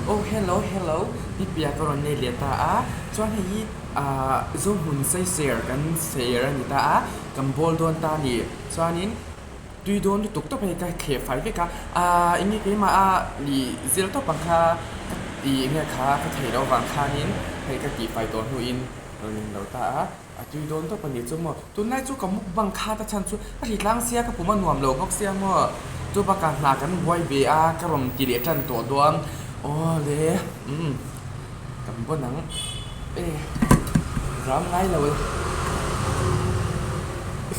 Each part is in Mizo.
Oh hello hello Pipia ka rawn nei leh ta a chuan hei hi ahh Zohmun Saisir kan sair a ni ta a kan bawl dawn ta a ni chuanin tui dawn lutuk tawp hei ka thleh fai vek a ahh eng nge keimah a ih zir tawp ang kha ka tih eng nge kha ka theih loh avang khanin hei ka tih fai tawh hnuin rawn in lo ta a. A tui dawn tawp a ni chu maw? Tunlai chu ka mukbang khat a chhan chu a hri tlang sia ka pum a nuam lo bawk sia maw? Chu bakah hna kan buai ve a, ka rawn ti leh tan tawh dawn. Aw le, umm kan bawn ang e, zam ngai lo e.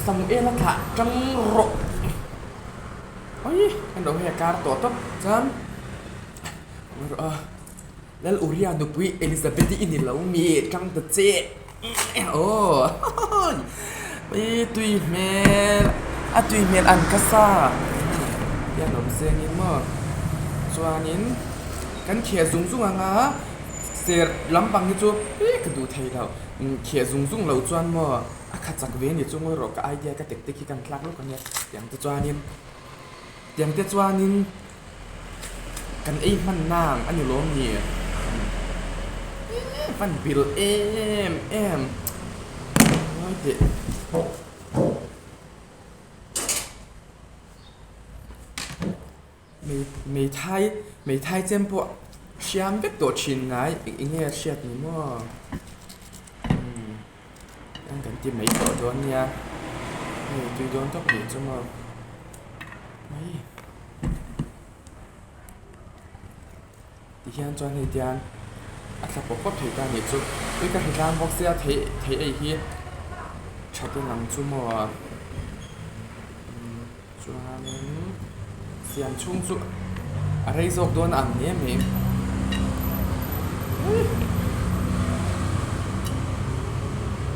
Samuel a thlah tang rawh. Oi, en lo hei a kar tawh tawp chuan rawh a. Lal Uria nupui Elizabeth-i i ni lo mi? Tang ta che aw i tui hmel a tui hmel an ka sa hian awm sengin maw chuanin kan kheh zung zung ang a ser lampang hi chu ih ka duh thei lo kheh zung zung loh chuan maw a kha chak ve a ni chu ngawi rawh ka idea ka tactic hi kan thlak lawk ania tiang te chuanin. Tiang te chuanin kan ei hman nang a ni lawm ni? Hman bil em em ngawi teh. Meithai meithai chem pawh hriam vek tawh thin ngai eng nge a hriat ni maw? Eng kan ti mai tawh dawn nia hei tui dawn tawp nih chu maw mai tihian chuan hei tian a thla pawp pawp thei ta nih chu tui ka hre tlang bawk sia thei thei ei hi tha te lang chu maw chuanin siam chhung chu a rei zawk dawn ang hle mai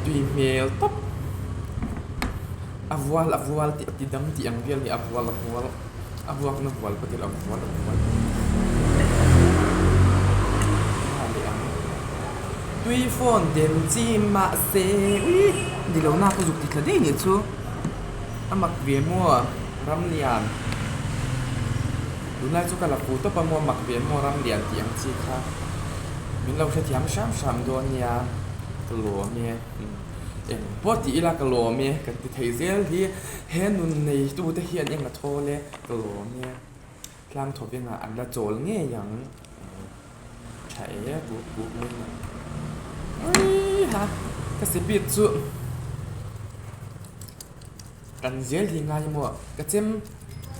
tui hmel tawp a vual a vual tih a ti dam tih ang vel hi a vual a vual a vuakna vual pawh tilo a vual a vual tui phone den chi mahse ui ni lo na ka zuk ti thla daih nih chu. A mak ve maw Ramlian? Tunlai chu ka la fu tawp a maw mak ve maw Ramlian tih ang chi kha min lo hrethiam hram hram dawn nia ka lawm e. Eng pawh tih ila ka lawm e kan ti thei zel hi he nun neitute hian eng a thawl e ka lawm e. Tlang thaw vengah an la chawl ngei ang. Tha e buk buk mai a. Ui ha ka speed chu kan zel hi ngai maw ka chem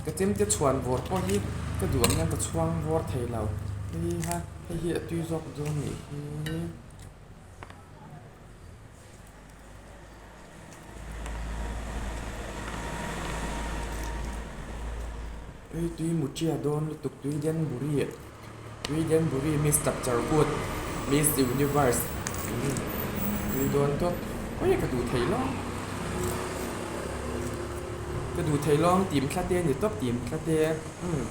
ka chem te chhuan vawr pawh hi ka duh ang hian ka chhuang vawr thei lo. Ui ha hei hi a tui zawk dawn nih hi. Tui tui mutia dawn lutuk tui Denbury tui Denbury Miss Chapchar Kut Miss Universe tui dawn tawp khawi ka duh thei lawng ka duh thei lawng tim thla te a ni tawp tim thla te umm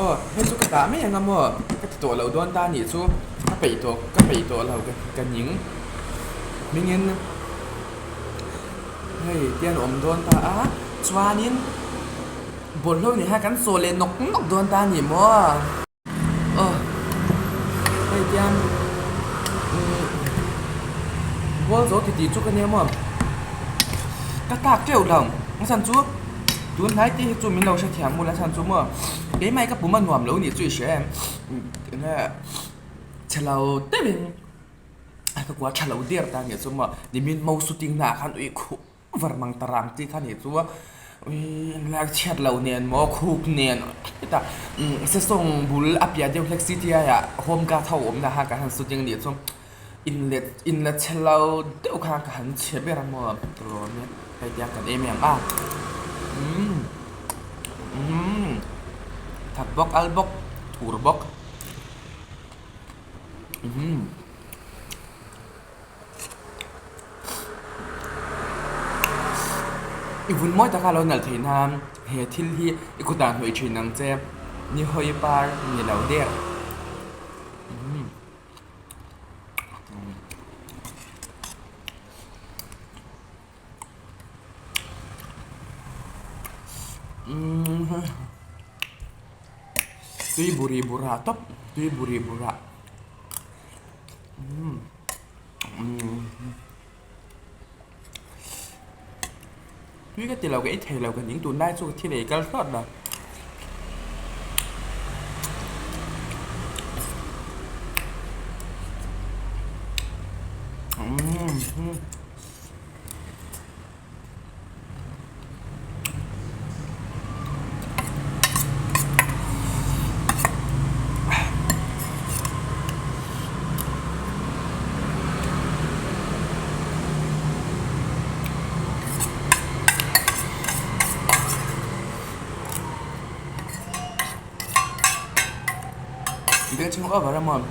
aw hei chu ka dah mai ang a maw ka ti tawh loh dawn ta nih chu ka peih tawh ka peih tawh lo ka ning hmingin hei tian awm dawn ta a chuanin bawlhhlawh nih kha kan saw leh nawk nawk dawn ta a ni maw aw hei tian umm bual zo titi chu ka nia maw ka tlak teuh lo a chhan chu tun hnai te hi chu min lo hrethiam mul a chhan chu maw keimah hi ka pum a nuam lo nih chu i hria em enge chhe lo deuhin ka kua tha lo der ta nih chu maw nimin mo shooting naah khan ui khuh var mang ta rang chi kha nih chu ui englai chhiat loh nen maw khuk nen hetah sesawng bul a piah deuh hlek cty ah home guard ho awmna kha kan han shooting nih chu inlet inlet chhe lo deuh kha ka han chhe ber a maw ka lawm e hei tiang kan em em a umm umm thak bawk al bawk thur bawk umm. I vun mawi taka lo nalh theih nan he thil hi i kutah hnawih thin ang che ni hawi par ni lo der. Tui buri bura tawp, tui buri bura. Umm umm Tui ka ti lo ka ei thei lo ka ning tunlai chu ka thil ei kal hlawt lo. Umm. Beng chhung over a maw?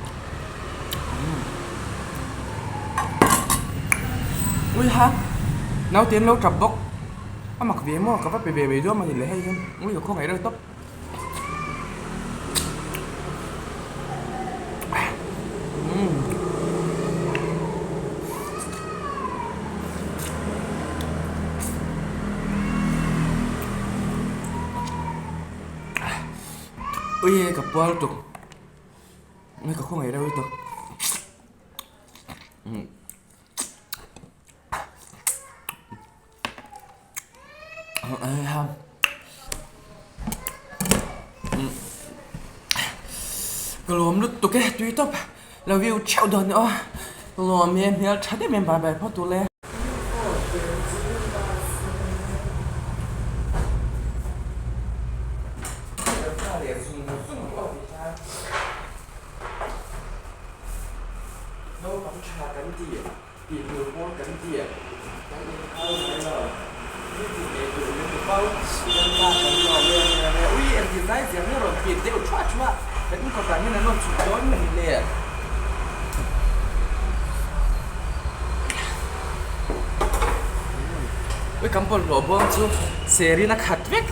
Ui ha, naute an lo tap bawk. A mak ve maw? Ka va pe ve mai dawn mawni le hei hian. Ui ka khawngaih reuh tawp. Ui ka puar lutuk. Ui ka khawngaih reuh lutuk. Ka lawm lutuk e tui tawp lo view theuh dawn aw ka lawm e hmel tha deuh em bai bai phawt tur le. Naupang tha kan ti, tih tur pawl kan ti, kan inkhal mai lo. Mi tih nei tur min ti fo, kan pa kan lawm em em e. Ui, engtin zai ziah nge rawn pit deuh thuah thuah, kan inkawtah hian an rawn chhuk dawn mai le. Ui, kan bawlhhlawh bawm chu serin a khat vek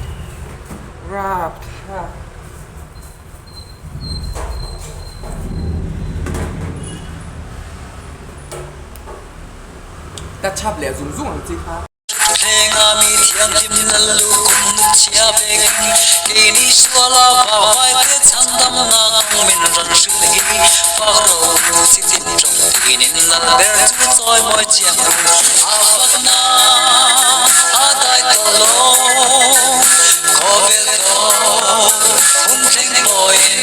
rapthlak. Ta chhap leh zung zung ang chi kha. Thlenga mi thianghlim lal lu kum nuk chhia vekin keini suala vau vai te chhandamna kawng min rawn hrilh hi fak ro ru chi tin tawng tinin lal ber chu chawi mawi chiang ru a fakna a dai tawh lo khawvel tawh hun thleng pawhin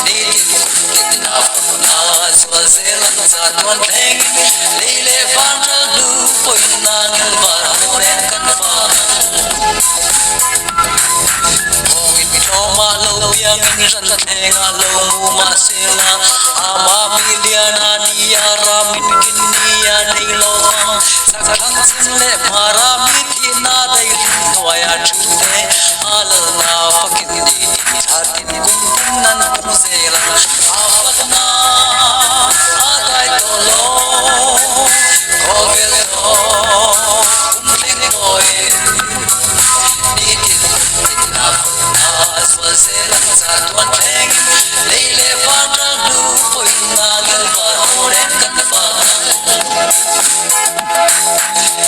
nitin kum tin a fakna zual zel ang chatuan thlengin lei leh van ral hnu pawhin nangil var hmu reng kan fang Thawngin tlawmah lo piangin ran thlengah lo mu mahsela ama mi lian a nia ramin kin nia nei lo vang chakthlang chim leh hmara mi thihna daihlim hnuaia thu te a lalna fakin ni tin thla tin kum tin an pung zel ang a fakna a dai tawh lo khawvel tawh kum thleng pawhin nitin kum tin a fakna zual zel ang chatuan thlengin lei leh van ral hnu pawhin nangil var hmu reng kan fak ang.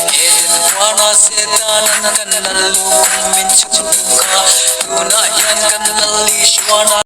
Eden huana Setanan kan lal lukhum min chhuk kha tunah hian kan lal Isuana.